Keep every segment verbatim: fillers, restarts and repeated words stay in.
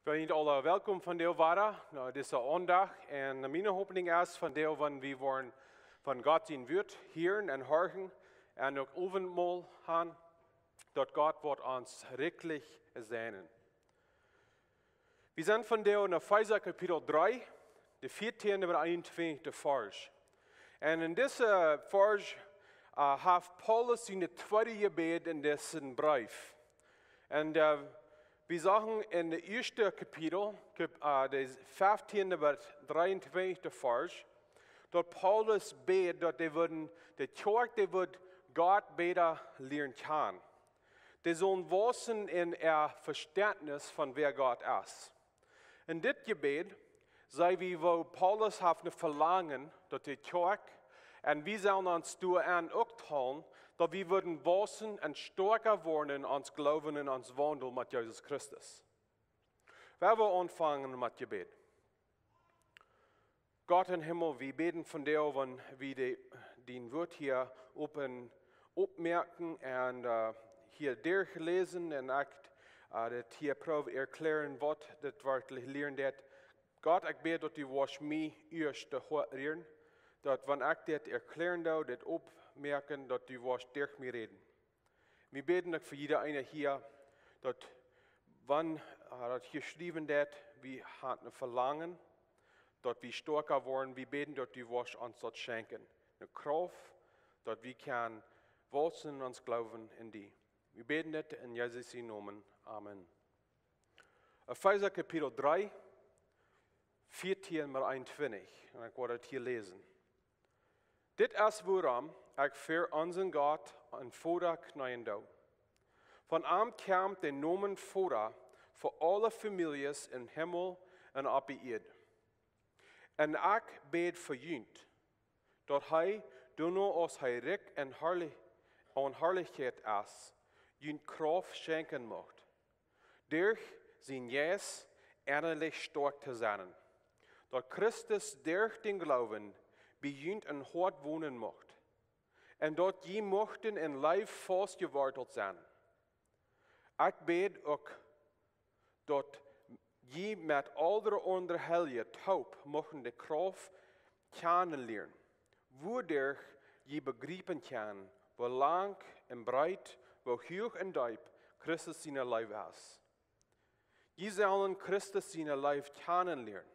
Sent aula welkom vondoag wada no dise Aundacht. Un miene Hopninj es vondoag, wan wie woaren von Gott sien Wuat hieren un horchen un uk Owentmol han, daut Gott woat ons rikjlich säajnen. Wie sent vondoag en Efeesa Kapitel dree, de vieetieende bat eenuntwintichste Varsch. Un en dise Varsch, äh, haft Paulus sien tweedet Jebäd en disen Breef. Un, äh, wie sagen en daut ieeschte Kapitel, Kap-, äh, de fieftieende bat dreeuntwintichste Varsch, daut Paulus bäd, daut dee wudden, de Kjoakj, dee wudd Gott bäta lieren kjanen. Dee sullen wausen en äa Vestentnis von wäa Gott es. En dit Jebäd seenen wie, woo Paulus haft een Velangen, daut de Kjoakj, un wie sellen ons doaraun uk talen, daut wie wudden wausen un stoakja woaren en ons Gloowen un ons Waundel met Jesus Christus. Lot ons aunfangen met Jebäd. Gott em Himmel, wie bäden vondoag, wan wie de, dien Wuat hia opp-, oppmoakjen un, äh, hia derchläsen un uk, äh, daut hia proowen erkjlären, waut dit werkjlich lieren deit. Gott, ekj bäd, daut du woascht mie ieescht daut Hoat rieren, daut wan ekj dit erkjlären doo, dit oppmoakjen, daut du woascht derch mie räden. Wie bäden uk fa jieda eena hia, daut wan, äh, daut hia jeschräwen woat, wie haben een Velangen, daut wie stoakja woaren. Wie bäden, daut du woascht ons daut schenkjen. Eene Krauft, daut wie kjennen wausen en ons Gloowen en die. Wie bäden dit en Jesus sienen Nomen. Amen. Efeesa Kapitel dree, vieetieen bat eenuntwintich. Un ekj woa daut hia läsen. Dit es wuarom ekj ver onsen Gott un Voda kjneeen doo. Von am kjemt de Nomen Voda fa aule Famieljes em Himmel un opp de Ieed. Un ekj bäd fa junt, daut hee, doano aus hee rikj en Harli-, en Harlichkjeit es, junt Krauft schenkjen mucht, derch sienen Jeist ennalich stoakj to sennen, daut Christus derch dän Gloowen bie junt em Hoat wonen mucht, un daut jie muchten en Leew faust jewortelt sennen. Ekj bäd uk, daut jie met aul de aundre Heilje toop muchten de Krauft kjanen lieren, wuaderch jie bejriepen kjennen, woo lang un breet, woo huach un deep Christus siene Leew es. Jie sellen Christus siene Leew kjanen lieren.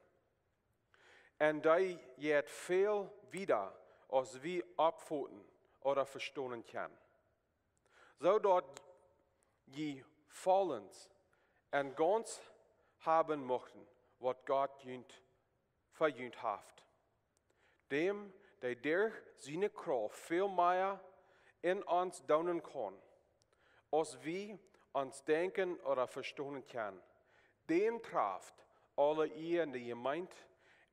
Un dee jeit väl wieda aus wie oppfoten ooda vestonen kjennen. Soo daut jie vollends un gaunz haben muchten, waut Gott junt, fa junt haft. Däm, dee derch siene Krauft väl mea en ons doonen kaun, aus wie ons denkjen ooda vestonen kjennen, däm traft aule Ea en de Jemeent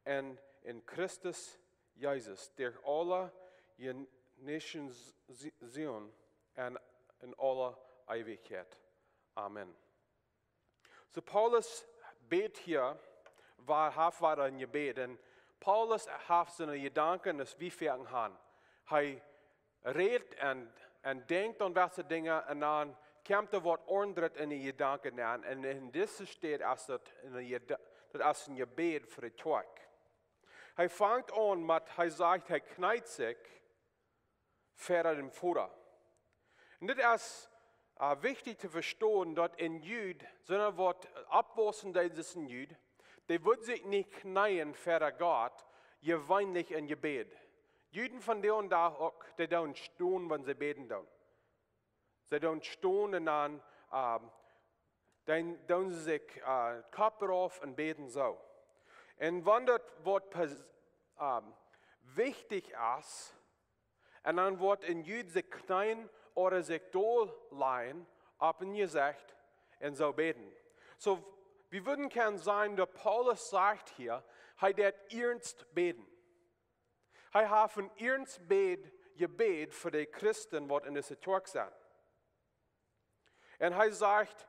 un en Christus Jesus, derch aule Jeneationen un en aule Eewichkjeit. Amen. Soo Paulus bät hia, wua, haft wada een Jebäd. Un Paulus haft siene Jedanken, daut wie foaken han. Hee rät un, un denkjt aun jewesse Dinja un dan kjemt doa waut aundret en de Jedanken aun. Un en dise Städ es daut een Jeda-, daut es een Jebäd fa de Kjoakj. Hee fangt aun met, hee sajcht, hee kjneet sikj ver dän Voda. Un dit es, äh, wichtich to vestonen, daut een Jud, soo aus waut oppwausen deed aus een Jud, dee wudd sikj nich kjneeen ver Gott, jeweenlich em Jebäd. Juden vondoag dän Dach uk, dee doonen stonen, wan see bäden doonen. See doonen stonen un dan, ähm, dan doonen see sikj, äh, Kopp rauf un bäden soo. Un wan daut waut pes-, ähm, wichtich es, un dan woat een Jud sikj kjneeen ooda sikj dol lajen opp een Jesecht un soo bäden. Soo, wie wudden kjennen sajen, daut Paulus sajcht hia, hee deed iernst bäden. Hee haft een iernst Bäd, Jebäd fa de Christen, waut en dise Kjoakj sent. Un hee sajcht,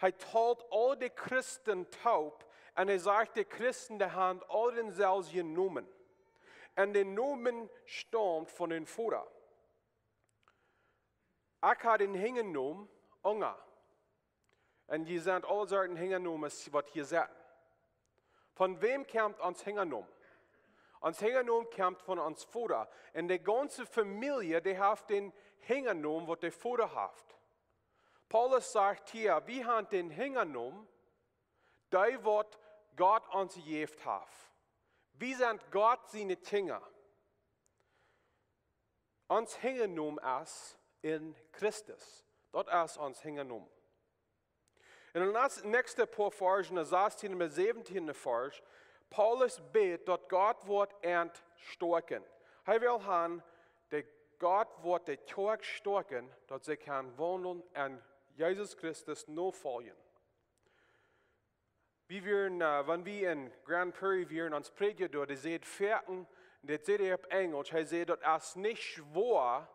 hee talt aul de Christen toop un hee sajcht, de Christen, dee han aul dänselwjen Nomen. Un de Nomen staumt von dän Voda. Ekj ha dän Nomen Unja. Un jie sent aule Sorten Hinjanomes, waut jie sent. Von wäm kjemt ons Hinjanomen? Ons Hinjanomen kjemt von ons Voda. Un de gaunze Famielje, dee haft dän Hinjanomen, waut de Voda haft. Paulus sajcht hia, wie haben dän Hinjanomen, dee waut Gott ons jejäft haft. Wie sent Gott siene Kjinja. Ons Hinjanomen es en Christus. Daut es ons Hinjanomen. En de näs-, näakjste poa Varsch, de sastieende un säwentiende Varsch, Paulus bät, daut Gott woat an stoakjen. Hee well han, daut Gott woat de Kjoakj stoakjen, daut see kaun waundlen un Jesus Christus nofoljen. Wie wieren, äh, wan wie en Grand Prairie wieren, ons Prädja doa, dee säd foaken, daut säd hee opp Enjlisch, hee säd, daut es nich schwoa,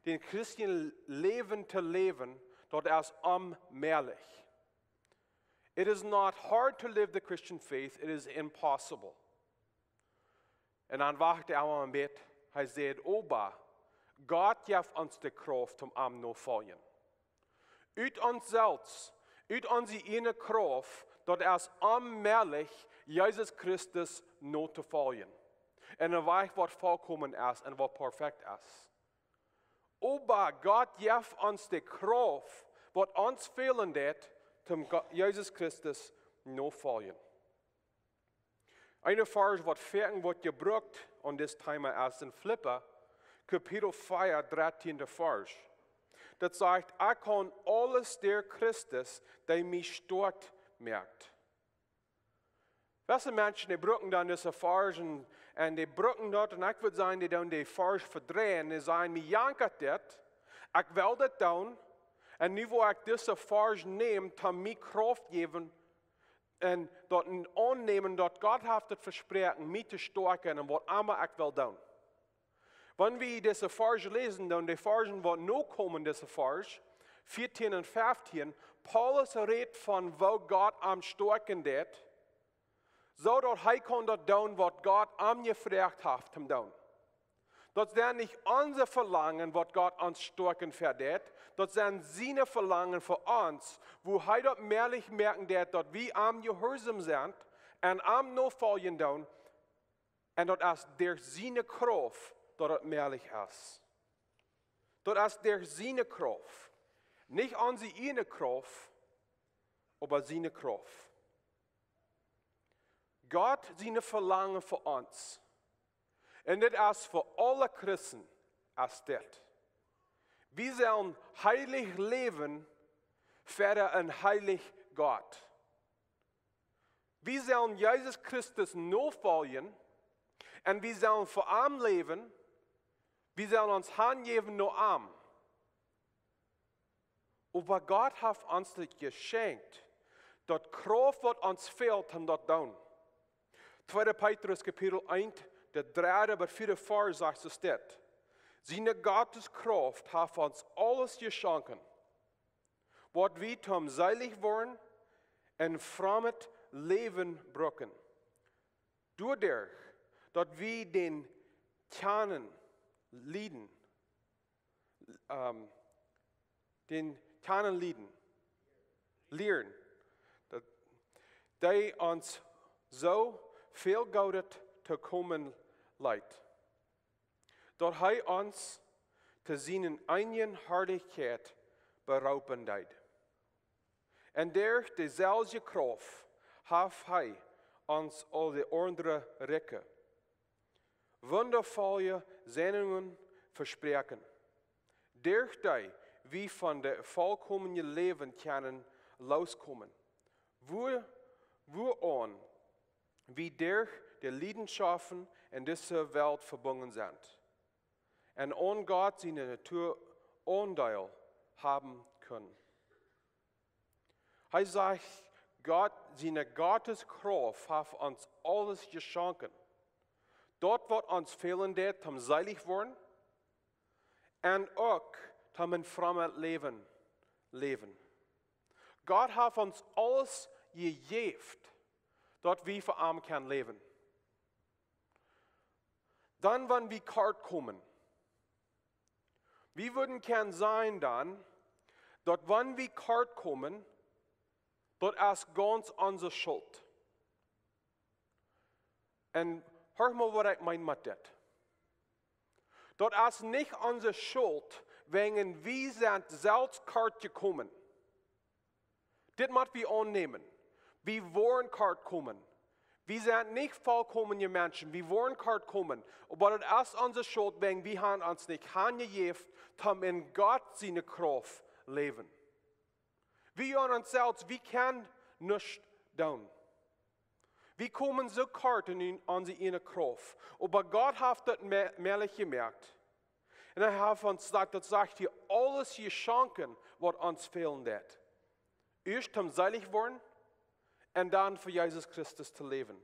daut christelje Läwen to läwen, daut es onmäajlich. It is not hard to live the Christian faith, it is impossible. Un dan wacht hee emol een bät, hee säd, oba Gott jeft ons de Krauft, om am nofoljen. Ut ons selfst, ut onse ieejne Krauft, daut es onmäajlich, Jesus Christus notofoljen. En een Wajch, waut volkomen es un waut perfekt es. Oba Gott jeft ons de Krauft, waut ons fälen deit, om Go-, Jesus Christus nofoljen. Een Varsch, waut foaken woat jebrukt aun dit Thema, es en Filippa, Kapitel vea, dartieende Varsch. Daut sajcht, ekj kaun aules derch Christus, dee mie stoakj moakt. Waut fa Menschen, dee brucken dan dise Varsch un, un dee brucken daut, un ekj wudd sajen, dee doonen dän Varsch vedreien, dee sajen, mie jankat dit, ekj well dit doonen, un nu woa ekj dise Varsch nämen, om mie Krauft jäwen, un daut aunnämen, daut Gott haft daut vesproaken, mie to stoakjen en waut emma ekj well doonen. Wan wie dise Varsch läsen, dan de Varsch, waut nokomen, dise Varsch, vieetieen un feftieen, Paulus rät von woo Gott am stoakjen deit, soo daut hee kaun daut doonen, waut Gott am jefroacht haft om to doonen. Daut sent nich onse Velangen, waut Gott ons stoakjen vedeit. Daut sent siene Velangen fa ons, woo hee daut mäajlich moaken deit, daut wie am jehuarsom sent un am nofoljen doonen. Un daut es derch siene Krauft, daut daut mäajlich es. Daut es derch siene Krauft. Nich onse ieejne Krauft, oba siene Krauft. Gott siene Velangen fa ons. Un dit es fa aule Christen, es dit. Wie sellen heilich läwen fa een heilich Gott. Wie sellen Jesus Christus nofoljen un wie sellen fa am läwen, wie sellen ons hanjäwen no am. Oba Gott haft ons dit jeschenkjt, daut Krauft, waut ons fält, om daut doonen. Tweede Petrus Kapitel eent, de dredde bat vieede Varsch sajcht, soo steit: Siene Gottes Krauft haft ons aules jeschonken, waut wie toom seelich woaren un frommet Läwen brucken. Doaderch, daut wie dän kjennen lieden, ähm, dän kjennen lieden, lieren, daut dee ons soo väl Goodet tokomen leet, daut hee ons to siene eejne Harlichkjeit beroopen deed. Un derch deeselwje Krauft haft hee ons aul de aundre rikje, wundavolle Säajnungen vesproaken, derch dee wie von daut volkomne Läwen kjennen loskomen, wua-, wuaraun wie derch de Liedenschoften en dise Welt vebungen sent un aun Gott siene Natua Aundeel haben kjennen. Hee sajcht, Gott, siene Gottes Krauft haft ons aules jeschonken. Daut, waut ons fälen deit, toom seelich woaren, un uk toom een frommet Läwen läwen. Gott haft ons aules jejäft, daut wie fa am kjennen läwen. Dan, wan wie kort komen, wie wudden kjennen sajen dan, daut wan wie kort komen, Daut es gaunz onse Schult. Un hia mott waut ekj meen met dit. Daut es nich onse Schult, wäajen wie sent selfst kort jekomen. Dit mott wie aunnämen. Wie woaren kort komen. Wie sent nich volkomne Menschen. Wie woaren kort komen. Oba daut es onse Schult, wäajen wie haben ons nich hanjejäft, om en Gott siene Krauft läwen. Wie aun ons selfst, wie kjennen nuscht doonen. Wie komen soo kort en onse ieejne Krauft. Oba Gott haft daut mä-, mäajlich jemoakt. Un hee haft ons daut, daut sajcht hia, aules jeschonken, waut ons fälen deit. Ieescht om seelich woaren un dan fa Jesus Christus to läwen.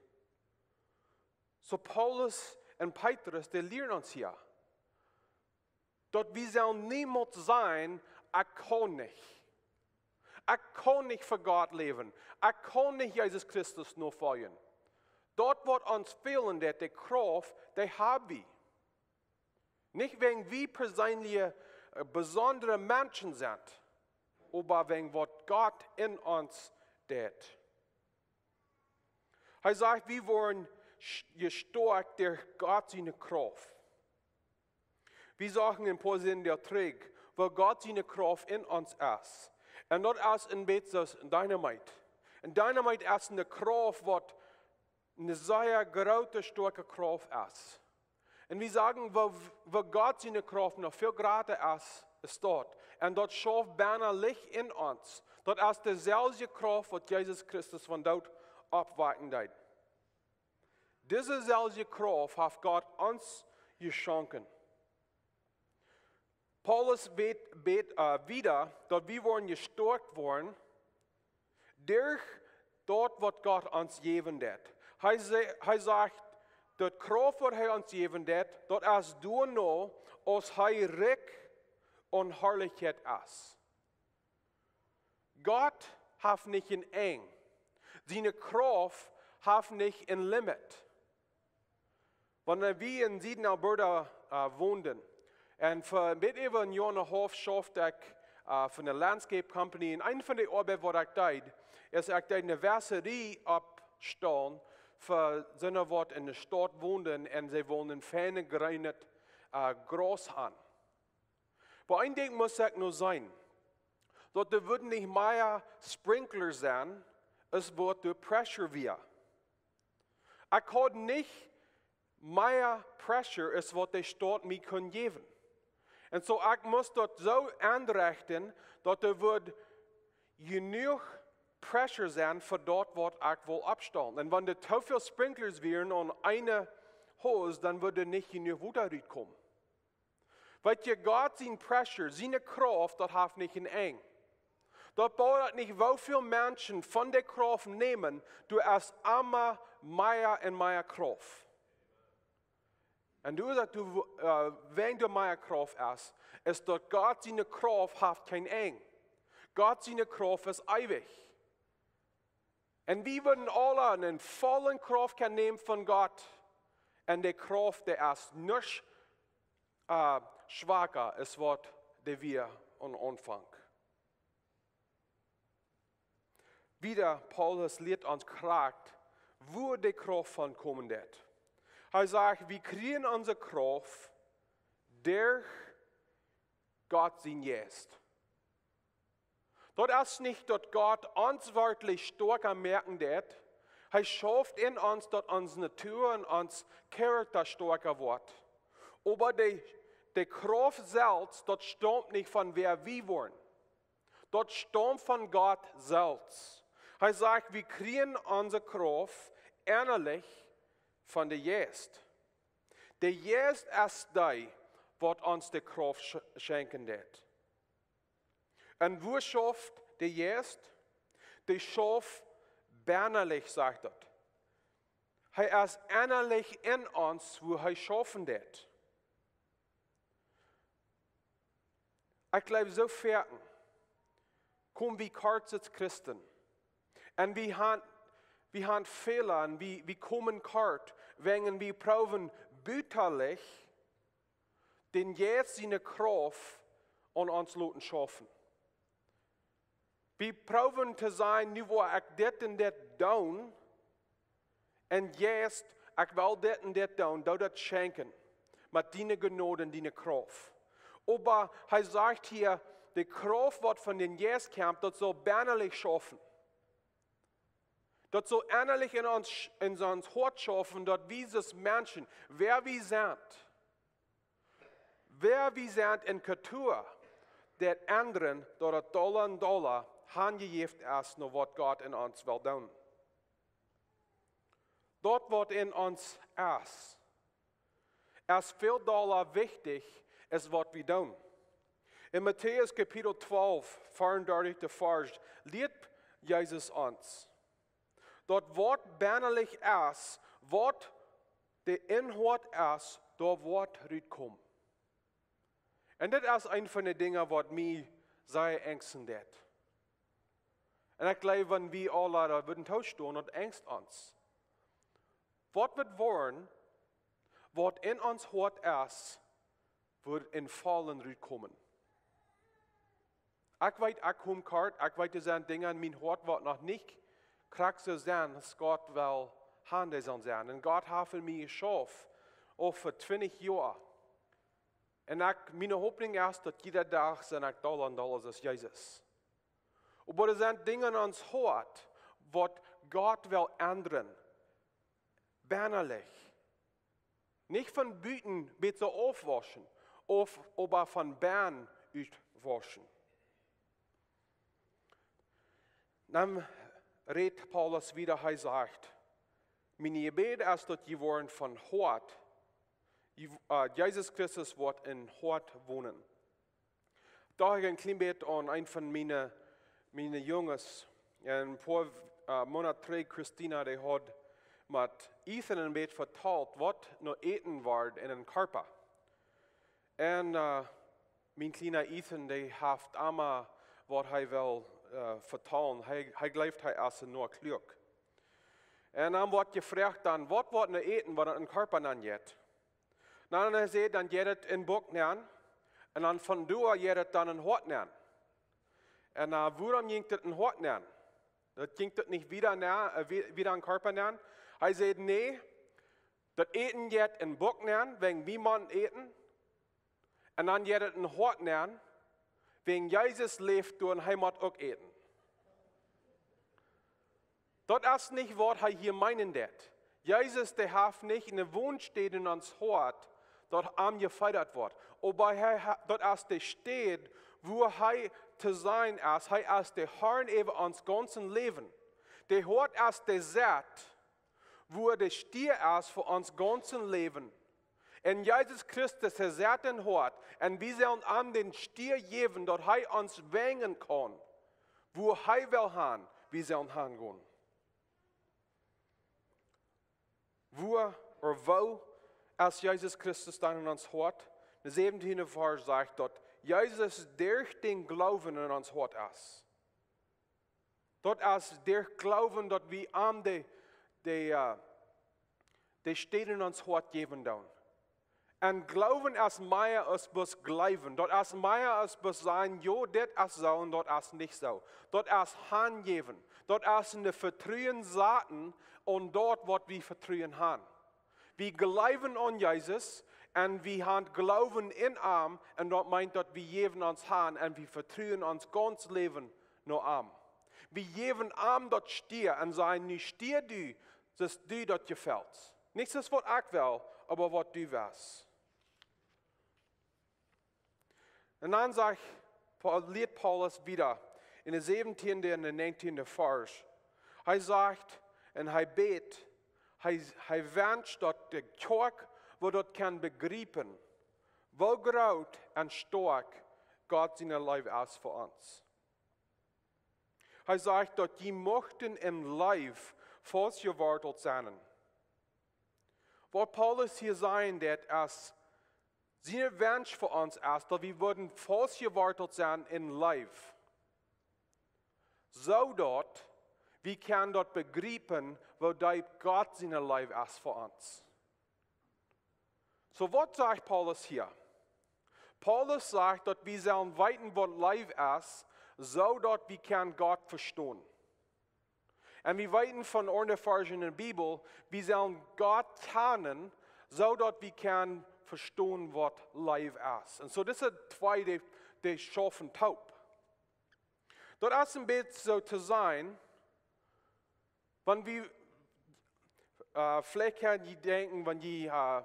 Soo Paulus un Petrus, dee lieren ons hia, daut wie sellen niemols sajen: "Ekj kaun nich. Ekj kaun nich fa Gott läwen. Ekj kaun nich Jesus Christus nofoljen." Daut waut ons fälen deit, de Krauft, dee hab wie. Nich wäajen wie perseenlich, äh, besondre Menschen sent, oba wäajen waut Gott en ons deit. Hee sajcht, wie woaren sch-, jestoakjt derch Gott siene Krauft. Wie sagen en Posen der Träg, woo Gott siene Krauft en ons es. Un daut es een bät soo aus Dynamit. Un Dynamit es eene Krauft, waut eene sea groote, stoakje Krauft es. Un wie sagen, woo, woo Gott siene Krauft noch väl jrata es, es daut. Un daut schauft benna Licht en ons. Daut es deeselwje Krauft, waut Jesus Christus vom Doot oppwakjen deed. Dise selwje Krauft haft Gott ons jeschonken. Paulus bät, bät, äh, wieda, daut wie woaren jestoakjt woaren derch daut, waut Gott ons jäwen deit. Hee sa-, hee sajcht, daut Krauft, waut hee ons jäwen deit, daut es doano, aus hee rikj aun Harlichkjeit es. Gott haft nich een Enj. Siene Krauft haft nich een Limit. Wan wie en Sieden Alberta, äh, wonden, un fa een bät äwa een Joa un een haulf schauft ekj, äh, fa eene landscape company, un eene von de Oabeit, waut ekj deed, es, ekj deed eene Wasserie oppstalen fa soone, waut en de Staut wonden, un see wullen fein jreenet, äh, Graus han. Oba een Dinkj must ekj nu seenen, daut doa wudden nich mea Sprinklers sennen, aus waut doa Pressure wia. Ekj haud nich mea Pressure, aus waut de Staut mie kunn jäwen. Un soo, ekj must daut soo enrechten, daut doa wudd jenuach Pressure sennen fa daut, waut ekj wull oppstalen. Un wan doa too väl Sprinklers wieren aun een Hus, dan wudd nich jenuach Wota rutkomen. Weet jie, Gott sien Pressure, siene Krauft, daut haft nich een Enj. Daut bediet nich, woo väl Menschen von de Krauft nämen, doa es emma mea un mea Krauft. Un doa es daut, doa, äh, wan doa mea Krauft es, es daut Gott siene Krauft haft kjeen Enj. Gott siene Krauft es eewich. Un wie wudden aule eene volle Krauft kjennen nämen von Gott. Un de Krauft, dee es nich, äh, schwaka aus waut dee wia aum Aunfank. Wieda, Paulus lieet ons krakjt, wua de Krauft von komen deit. Hee sajcht, wie kjrieen onse Krauft derch Gott sien Jeist. Daut es nich, daut Gott ons werkjlich stoakja moaken deit. Hee schauft en ons, daut onse Natua un ons Charakter stoakja woat. Oba de, de Krauft selfst, daut staumt nich von wäa wie woaren. Daut staumt von Gott selfst. Hee sajcht, wie kjrieen onse Krauft ennalich von de Jeist. De Jeist es dee, waut ons de Krauft sch-, schenkjen deit. Un wua schauft de Jeist? Dee schauft bennalich, sajcht daut. Hee es ennalich en ons, wua hee schaufen deit. Ekj jleew, soo foaken kom wie kort aus Christen. Un wie han, wie han Fäla un wie, wie komen kort, wäajen wie proowen butalich dän Jeist siene Krauft aun ons loten schaufen. Wie proowen to sajen: "Nu woa ekj dit un dit doonen. Un Jeist, ekj well dit un dit doonen. Doo daut schenkjen met diene Jnod un diene Krauft." Oba hee sajcht hia, de Krauft, waut von dän Jeist kjemt, daut saul bennalich schaufen. Daut saul ennalich en ons, en ons Hoat schaufen, daut wie aus Menschen, wäa wie sent, wäa wie sent en Kultua, daut endren, daut et dolla un dolla hanjejäft es no waut Gott en ons well doonen. Daut, waut en ons es, es väl dolla wichtich aus waut wie doonen. En Matäus Kapitel twalf, veeaundartich de Varsch, lieet Jesus ons, daut waut bennalich es, waut de Inhoat es, doa woat rutkomen. Un dit es eent von de Dinja, waut mie sea angsten deit. Un ekj jleew, wan wie aula doa wudden tostonen, daut angst ons. Waut woat woaren, waut en ons Hoat es, woat en vollen rutkomen. Ekj weet, ekj kom kort, ekj weet, doa sent Dinja en mien Hoat, waut noch nich krakjt soo sent, aus Gott well haben, dee sellen sennen. Un Gott haft en mie jeschauft, äwa twintich Joa. Un ekj, miene Hopninj es, daut jieda Dach sie ekj dolla un dolla aus Jesus. Oba doa sent Dinja en ons Hoat, waut Gott well endren. Bennalich. Nich von buten bät soo aufwauschen, auf, oba von bennen utwauschen. Dan rät Paulus wieda, hee sajcht: "Mien Jebäd es, daut jie woaren von Hoat, jie, äh, Jesus Christus woat en Hoat wonen." Docht ekj een kjlien bät aun een von miene, miene Junges. En een poa, äh, Moonat trigj, Christina, dee haud met Ethan een bät vetalt, waut no Äten wort en een Kjarpa. En, äh, mien kjliena Ethan, dee haft emma waut hee well, äh, vetalen. Hee, hee jleeft, hee es een Noah Kluak. En dan woat jefroacht dan, waut woat no Äten, waut en Kjarpa nenjeit? Dan hee säd, dan jeit et en Buck nen, un dan von doa jeit et dan en Hoat nen. Un, äh, wuarom jinkj daut en Hoat nen? Daut jinkj daut nich wieda nen, äh, wie-, wieda en Kjarpa nen? Hee säd, nä, daut Äten jeit en Buck nen, wäajen wie motten äten. Un dan jeit et en Hoat nen, wäajen Jesus läft doa un hee mott uk äten. Daut es nich, waut hee hia meenen deit. Jesus, dee haft nich eene Wonstäd en ons Hoat, daut am jefeedat woat. Oba hee ha-, daut es de Städ, wua hee to sennen es. Hee es de Herr äwa ons gaunzet Läwen. Dee Hoat es de Sett, wua de Stia es fa ons gaunzet Läwen. En Jesus Christus, hee sett en Hoat, un wie sellen am dän Stia jäwen, daut hee ons wenjen kaun, wua hee well han, wie sellen han gonen. Wua, ooda woo es Jesus Christus dan en ons Hoat? De säwentieende Varsch sajcht, daut Jesus derch dän Gloowen en ons Hoat es. Daut es derch Gloowen, daut wie am de, de, äh, de Städ en ons Hoat jäwen doonen. Un Gloowen es mea aus bloos jleewen. Daut es mea aus bloos sajen, jo, dit es soo un daut es nich soo. Daut es hanjäwen. Daut es een Vetruen saten aun daut, waut wie Vetruen han. Wie jleewen aun Jesus un wie han Gloowen en am, un daut meent, daut wie jäwen ons han un wie vetruen ons gaunzet Läwen no am. Wie jäwen am daut Stia un sajen: "Nu stia du, soo aus die daut jefelt. Nich soo aus waut ekj well, oba waut du west." Un dan sajcht Paul-, lieet Paulus wieda en de säwentieende un de näajentieende Varsch. Hee sajcht un hee bät, hee, hee wenscht, daut de Kjoakj woat daut kjennen bejriepen, woo groot un stoakj Gott siene Leew es fa ons. Hee sajcht, daut jie muchten en Leew faust jewortelt sennen. Waut Paulus hia sajen deit, es, sien Wensch fa ons es, daut wie wudden faust jewortelt sennen en Leew. Soo daut wie kjennen daut bejriepen, woo deep Gott siene Leew es fa ons. Soo, waut sajcht Paulus hia? Paulus sajcht, daut wie sellen weeten, waut Leew es, soo daut wie kjennen Gott vestonen. Un wie weeten von aundre Varsch enne Bibel, wie sellen Gott kjanen, soo daut wie kjennen vestonen waut Leew es. Un soo dise twee, dee, dee schaufen toop. Daut es een bät soo to sennen, wan wie, äh, veleicht kjenn jie denkjen, wan jie, äh,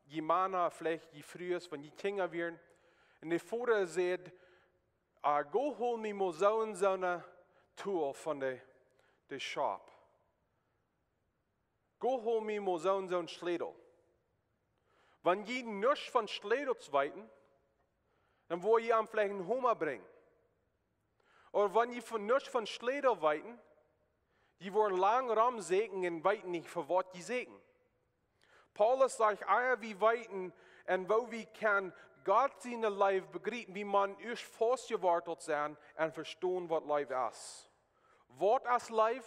jie Mana, veleicht jie Frues, wan jie Kjinja wieren, un de Voda säd, äh, "Go hol mie mol soo un soo een Tool von de, de Schop. Go hol mie mol soo un soo een Schlätel." Wan jie nuscht von Schlätels weeten, dan woa jie am veleicht een Homa brinjen. Ooda wan jie von nuscht von Schlätels weeten, jie woaren lang rom säkjen un weeten nich, fa waut jie säkjen. Paulus sajcht, ea wie weeten un woo wie kjennen Gott siene Leew bejriepen, wie motten ieescht faust jewortelt sennen un vestonen waut Leew es. Waut es Leew?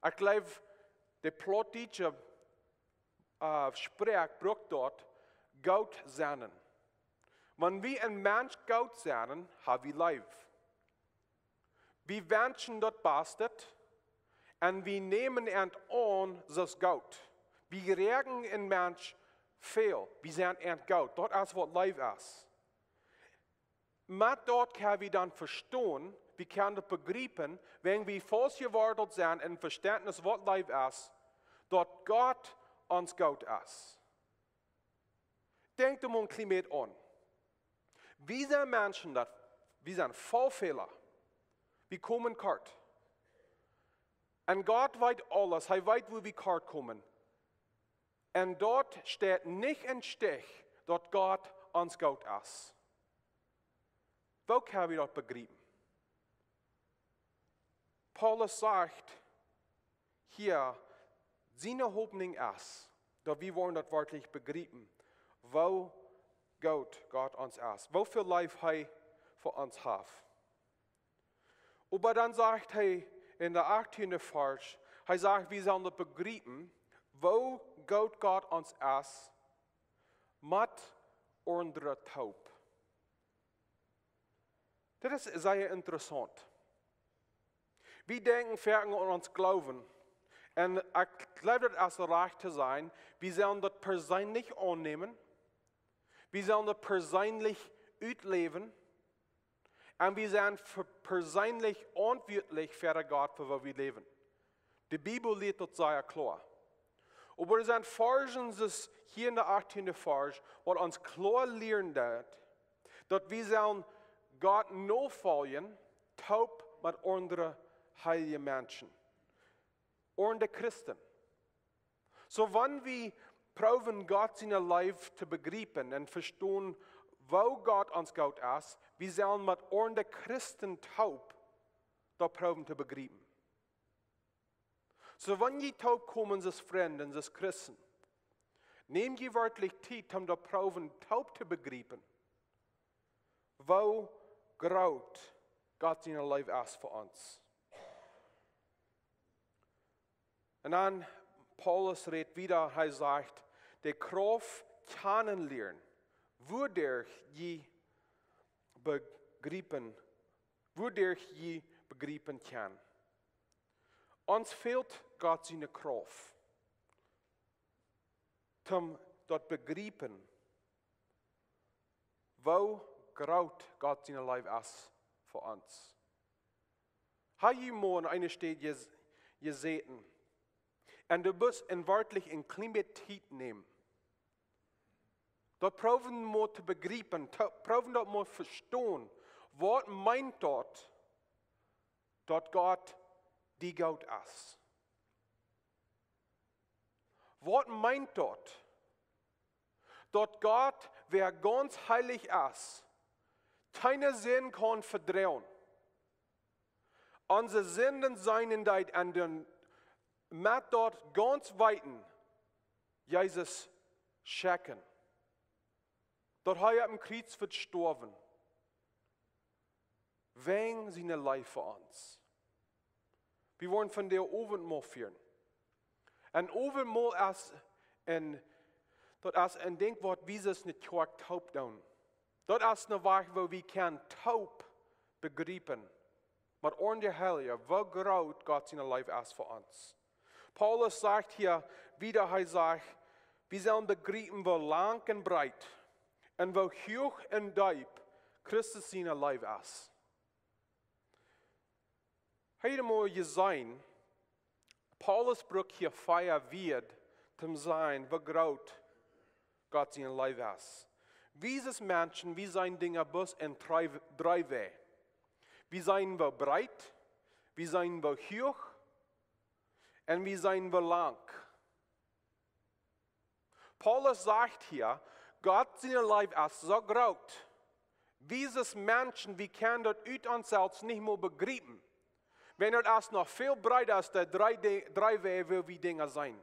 Ekj jleew, de plautdietsche, äh, Sproak brukt daut goot sennen. Wan wie een Mensch goot sennen, ha wie Leew. Wie wenschen daut Baste un wie nämen an aun soo aus goot. Wie räakjnen een Mensch väl. Wie sent an goot. Daut es waut Leew es. Met daut kjenn wie dan vestonen, wie kjennen daut bejriepen, wan wie faust jewortelt sent em Vestentnis waut Leew es, daut Gott ons goot es. Denkjt mol een kjlien bät aun. Wie sent Menschen daut, wie sent voll Fäla. Wie komen kort. Un Gott weet aules, hee weet wua wie kort komen. Un daut steit nich em Stich, daut Gott ons goot es. Woo kjenn wie daut bejriepen? Paulus sajcht hia, siene Hopninj es, daut wie woaren daut werkjlich bejriepen, woo goot Gott ons es, woo väl Leew hee fa ons haft. Oba dan sajcht hee en de achttiende Varsch, hee sajcht, wie sellen daut bejriepen, woo goot Gott ons es, met aundre toop. Dit es sea interessaunt. Wie denkjen foaken aun ons Gloowen. Un ekj jleew daut es rajcht to sennen, wie sellen daut perseenlich aunnämen. Wie sellen daut perseenlich utläwen. Un wie sent ver-, perseenlich veauntwuatlich ver Gott fa woo wie läwen. De Bibel lieet daut sea kloa. Oba doa sent Varschen, soo aus hia en de achttiende Varsch, waut ons kloa lieren deit, daut wie sellen Gott nofoljen, toop met aundre heilje Menschen. Aundre Christen. Soo, wan wie proowen Gott siene Leew to bejriepen un vestonen, woo Gott ons goot es, wie sellen met aundre Christen toop daut proowen to bejriepen. Soo, wan jie toop komen aus Frind, aus Christen, nämt jie werkjlich Tiet, om daut proowen toop to bejriepen, woo groot Gott siene Leew es fa ons. Un dan Paulus rät wieda, hee sajcht, de Krauft kjanen lieren, wuaderch jie bejriepen, wuaderch jie bejriepen kjennen. Ons fält Gott siene Krauft, om daut bejriepen, woo groot Gott siene Leew es fa ons. Ha jie mol aun eene Städ jes-, jesäten? Un du best en werkjlich een kjlien bät Tiet nämen. Daut proowen mol to bejriepen, to, proowen daut mol vestonen. Waut meent daut, daut Gott die goot es? Waut meent daut? Daut Gott, wäa gaunz heilich es, kjeene Sind kaun vedroagen. Onse Sinden seenen deit un dan met daut gaunz weeten Jesus schekjen. Daut hee opp een Kjriez wudd stoawen. Wäajen siene Leew fa ons. Wie woaren vondoag Owentmol fieren. Un Owentmol es een, daut es een Dinkj waut wie aus ne Kjoakj toop doonen. Daut es een Wajch woo wie kjennen toop begriepen, met onje Helje, woo groot Gott siene Leew es fa ons. Paulus sajcht hia wieda, hee sajcht, wie sellen begriepen, woo lang un breet un woo huach un deep Christus siene Leew es. Hee haud mol jeseenen, Paulus brukt hia vea Wieed, om to sajen, woo groot Gott siene Leew es. Wie aus Menschen, wie seenen Dinja bloos en dree, dree Wäaj. Wie seenen woo breet, wie seenen woo huach un wie seenen woo lang. Paulus sajcht hia, Gott siene Leew es soo groot. Wie aus Menschen, wie kjennen daut ut ons selfst nich mol begriepen. Wan daut es noch väl breeda aus de dree, de dree Wäaj, woo wie Dinja seenen.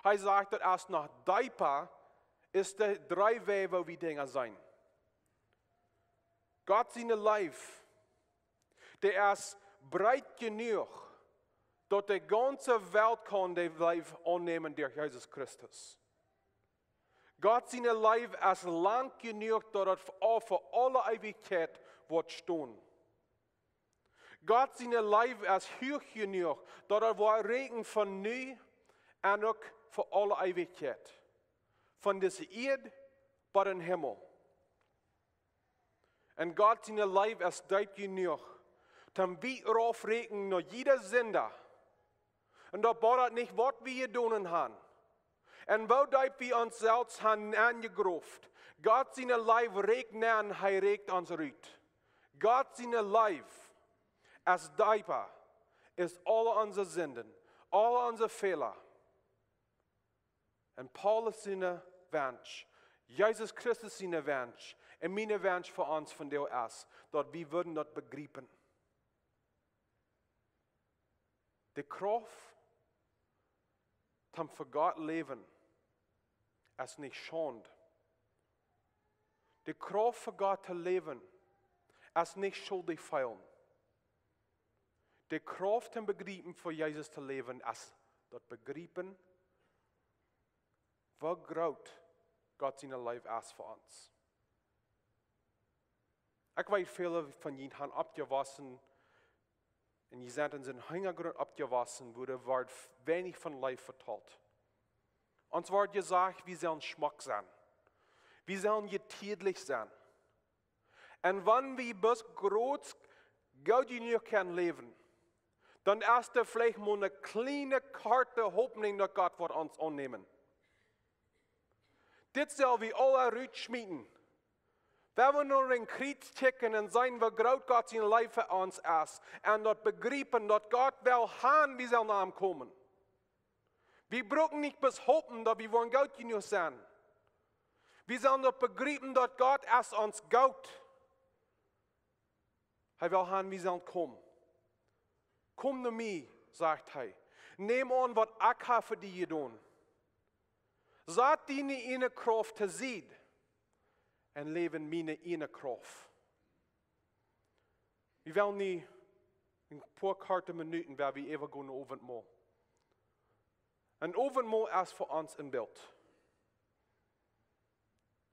Hee sajcht, daut es noch deepa aus de dree Wäaj, woo wie Dinja seenen. Gott siene Leew, dee es breet jenuach, daut de gaunze Welt kaun de Leew aunnämen derch Jesus Christus. Gott siene Leew es lang jenuach, daut et fa, fa aule Eewichkjeit woat stonen. Gott siene Leew es huach jenuach, daut et woat räakjen von nu un uk fa aule Eewichkjeit. Von dise Ieed bat em Himmel. Un Gott siene Leew es deep jenuach, om wiet rauf to räakjen no jieda Sinda. Un daut bediet nich, waut wie jedonen haben. Un woo deep wie ons selfst haben nenjegroft. Gott siene Leew räakjt nenn, hee räakjt ons rut. Gott siene Leew es deepa aus aule onse Sinden, aule onse Fäla. Un Paulus sien Wunsch, Jesus Christus sien Wunsch, un mien Wunsch fa ons vondoag es, daut wie wudden daut begriepen. De Krauft, om fa Gott läwen, es nich Schaund. De Krauft fa Gott to läwen, es nich schuldich feelen. De Krauft om begriepen fa Jesus to läwen, es daut begriepen, woo groot Gott siene Leew es fa ons. Ekj weet, väle von junt haben oppjewossen, un jie sent en een Hinjagrunt oppjewossen, wua doa wort weinich von Leew vetalt. Ons wort jesajcht, wie sellen schmock sennen. Wie sellen jetiedlich sennen. Un wan wie bloos groot, goot jenuach kjennen läwen, dan es doa veleicht mau eene kjliene, korte Hopninj, daut Gott woat ons aunnämen. Dit sell wie aule rutschmieten. Wan wie no dän Kjriez kjikjen un seenen, woo groot Gott siene Leew fa ons es, un daut begriepen, daut Gott well haben, wie sellen no am komen. Wie brucken nich bloos hopen, daut wie woaren goot jenuach sennen. Wie sellen daut begriepen, daut Gott es ons goot. Hee well haben, wie sellen komen. Komm no mie, sajcht hee. Nemm aun, waut ekj hab fa die jedonen. Sat diene ieejne Krauft to Sied un läw en miene ieejne Krauft. Wie wellen nu een poa korte Minuten, wua wie äwagonen no Owentmol. Een Owentmol es fa ons een Bilt.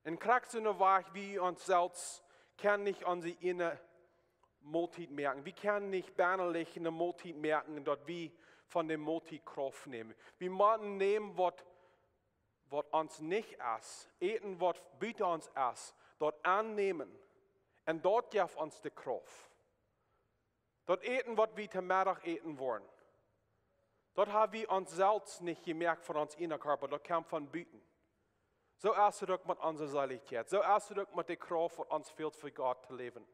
Un krakjt soo aus wie ons selfst kjennen nich onse ieejne Moltiet moaken. Wie kjennen nich benalich eene Moltiet moaken, daut wie von de Moltiet Krauft nämen. Wie motten nämen, waut, waut ons nich es, äten, waut buta ons es, daut aunnämen. Un daut jeft ons de Krauft. Daut Äten, waut wie to Meddach äten woaren, daut hab wie ons selfst nich jemoakt von ons ieejna Kjarpa, daut kjemt von buten. Soo es et uk met onse Seelichkjeit. Soo es et uk met de Krauft, waut ons fält, fa Gott to läwen.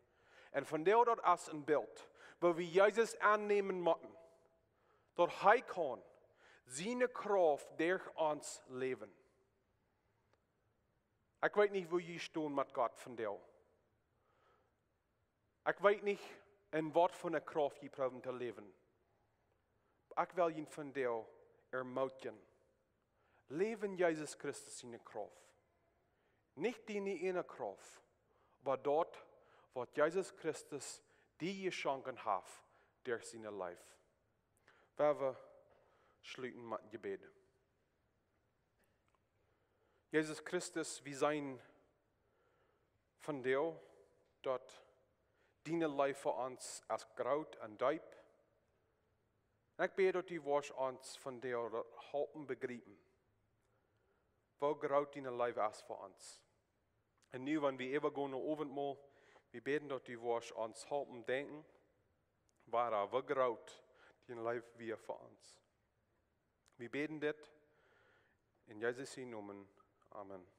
Un vondoag, daut es een Bilt, wua wie Jesus aunnämen motten, daut hee kaun siene Krauft derch ons läwen. Ekj weet nich, wua jie stonen met Gott vondoag. Ekj weet nich, en waut fa eene Krauft jie proowen to läwen. Ekj well junt vondoag ermootjen. Läw en Jesus Christus siene Krauft. Nich diene ieejne Krauft, oba daut, waut Jesus Christus die jeschonken haft derch siene Leew. Wie wellen schluten met een Jebäd. Jesus Christus, wie seenen vondoag, daut Diene Leew fa ons es groot un deep. Un ekj bäd daut du woascht ons vondoag halpen bejriepen, woo groot diene Leew es fa ons. Un nu, wan wie äwagonen no Owentmol, wie bäden daut du woascht ons halpen denkjen, woo, woo groot diene Leew wia fa ons. Wie bäden dit en Jesus sienen Nomen. Amen.